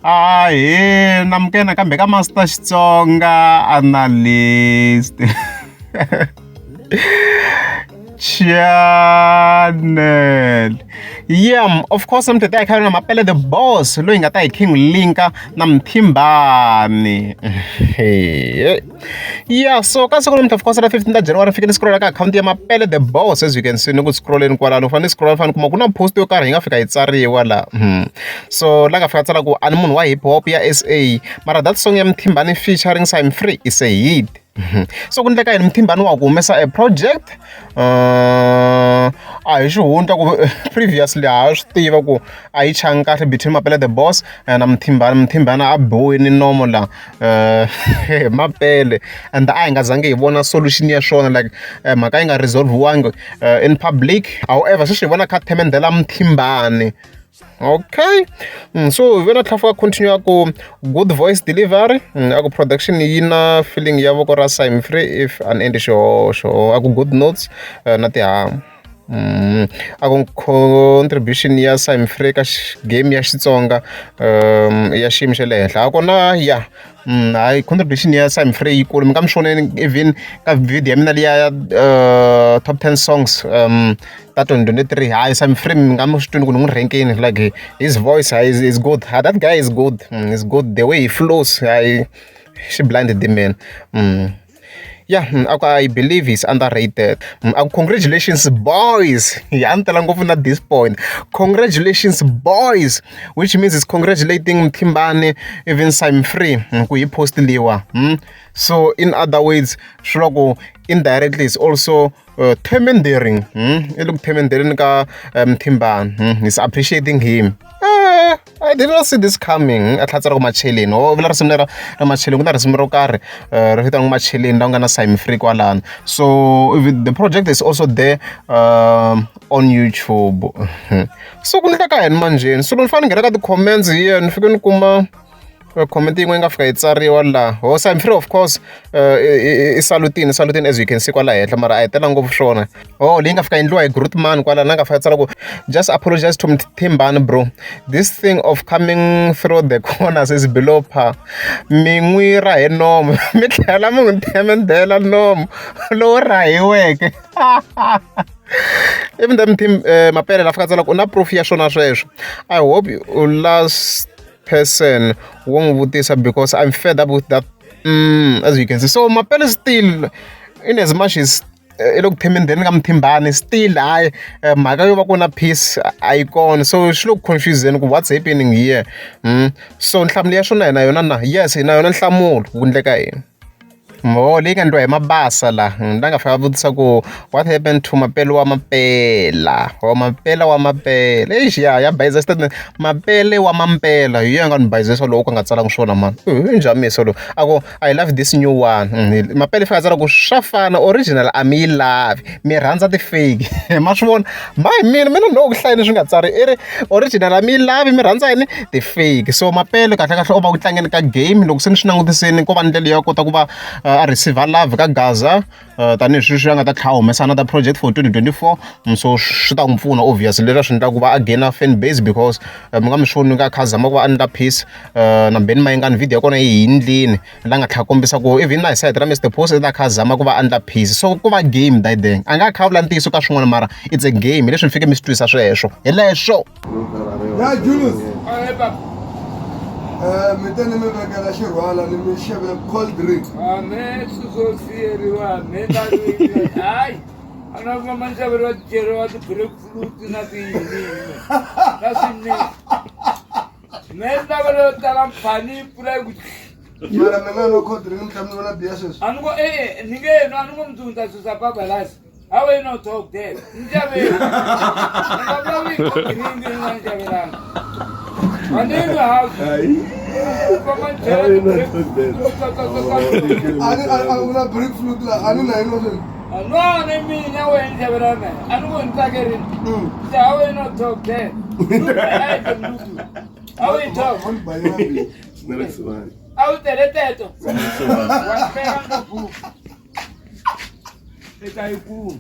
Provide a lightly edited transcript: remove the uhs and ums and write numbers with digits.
Ahee namukela nakambe ka Master Xitsonga Analyst Channel. Yeah, of course namuntlha hi ta hi kha na Mapele the Boss loyi hi nga ta hi khe hi n'wi linka na Mthimbani. Yeah, so ka siku namuntlha of course ra 15 ta January fike ni scroll ka akhawunti ya Mapele the Boss as you can see ni ku scrolleni kwalano u fanele ni scroll fanele kuma ku na post yo karhi yi nga fika yi tsariwa la. So la nga fika tsala ku a ni munhu wa hip hop ya SA mara that song ya Mthimbani featuring Simon Free is a hit. So ku endleka yini Mthimbani wa ku humesa a project a hi xihundla ku previously ha swi tiva ku a yi changi kahle between Mapele the Boss na Mthimbani. Mthimbani a biwile nomo la hi Mapele and a hi nga zangi hi vona solution ya swona like mhaka yi nga resolve-wangi in public however sweswi hi vona kha themendhela Mthimbani. Okay so hi vona tlhafu ka continue ku good voice delivery a ku production yi na feeling ya voko ra Simon Free if a ni endli xihoxo a ku good notes na tihamu. A ku contribution ya Simon Free ka game ya Xitsonga ya xiyimo xa le henhla a ku na ya hayi contribution ya Simon Free yikulu mi nga mi swi voneni even ka video ya mina liya ya top 10 songs ta 2023 hayi Simon Free mi nga mi swi twini ku ni n'wi rhenkini like his voice is good that guy is good is good the way he flows hayi xi blind man. Yeah, a ku I believe he's underrated. A ku congratulations boys ya ni tela ngopfu na this point congratulations boys which means is congratulating Mthimbani even Simon Free ku hi post liwa. So in other words swi vula ku indirectly is also themendering i le ku themendheleni ka Mthimbani he's appreciating him. I did not see this coming a tlhela a tsala ku macheleni ho vula risimu lera ra macheleni ku na risimu ro karhi ri vitaniwa macheleni la ku nga na Simon Free kwalano so the project is also there on YouTube. So ku endleka yini manjheni so loko ni fanele ni nghena ka ti-comments hi yena ni fike ni kuma comment yin'we yi nga fika yi tsariwa laha ho Simon Free of course i salutini salutini as you can see kwala henhla mara a hi tela ngopfu swona oh leyi nga fika endliwa hi Grootman kwala la nga fika tsala ku just apologize to Mthimbani bro this thing of coming through the corners is below par mi n'wi rahe nomu mi tlhela mi n'wi themendhela nomu lowu rahiweke even the Mthim Mapele la fika tsala ku u na proof ya swona sweswo I hope you last person wo n'wi vutisa because I'm fed up with that as you can see so Mapele still in as much as i le ku themendheni ka Mthimbani still hayi mhaka yo va ku na peace a yi kona so swi le ku confuseni ku what's happening here. So nhlamulo ya swona hi na yona na yes hi na yona nhlamulo ku endleka yini mo leyi nga endliwa hi Mabasa la la nga fika vutisa ku what happened to Mapele wa Mapela or Mapela wa Mapele eish ya ya bayiza statement Mapele wa Mampela hi yena a nga ni bayizisa lowu ka nga tsalangi swona mani i njhamiso lowu a ku I love this new one Mapele fika tsala ku swa fana original a mi yi lavi mi rhandza ti-fake ma swi vona ma hi mina mina no ku hlayeni swi nga tsari i ri original a mi yi lavi mi rhandza yini ti-fake so Mapele kahle kahle o va ku tlangeni ka game loko se ni swi langutisini ko va ndlela yo kota ku va a receive love ka Gaza tanihi sweswi a nga ta tlhela a humesa another project for 2024 so swi ta n'wi pfuna obviously leswi a swi endlaka ku va a gain fan base because mi nga mi swi voni ka kha zama ku va a endla peace na Benny Mayengani video ya kona yi hi ndlini la nga tlhela kombisa ku even na hi sayiti ra Mister Post i ta kha zama ku va a endla peace so ku va game that day a nga kha vula ntiyiso ka swin'wana mara it's a game hi leswi ni fike mi swi twisa sweswo hi leswo. Ya Julius. Mi te ni mi vekela xirhwala ni mi xavela cold drink. Me swi siyeriwa me ta hayi a na va ma xaveriwa ceriwa ti-grapefruit na tiyini na swinene me ni lava leyo tala mphani yi pfula yi ku Mara mina no cold drink mi tlhela mi vona biya sweswi. A ni ko e-e ni nge nwa a ni ngo mundzuku ni ta susa babalasi. How are you not talk there? Ni xaveli. Ni nga vulavuli hi cold drink ni nga ni xavelanga. A ni nwi hafu. Famba ni chela ti-grapefruit. A ni a ku na grapefruit la a ni na yini sweswi. No, ni mina wena ni xavelanga. A ni ngo ni tsakerini. Se how are you not talk there? Look, I can look. How are you talk? Wa ni bayela biya. A wu tele teto. Wa hleka ngopfu. I ta yi kuma.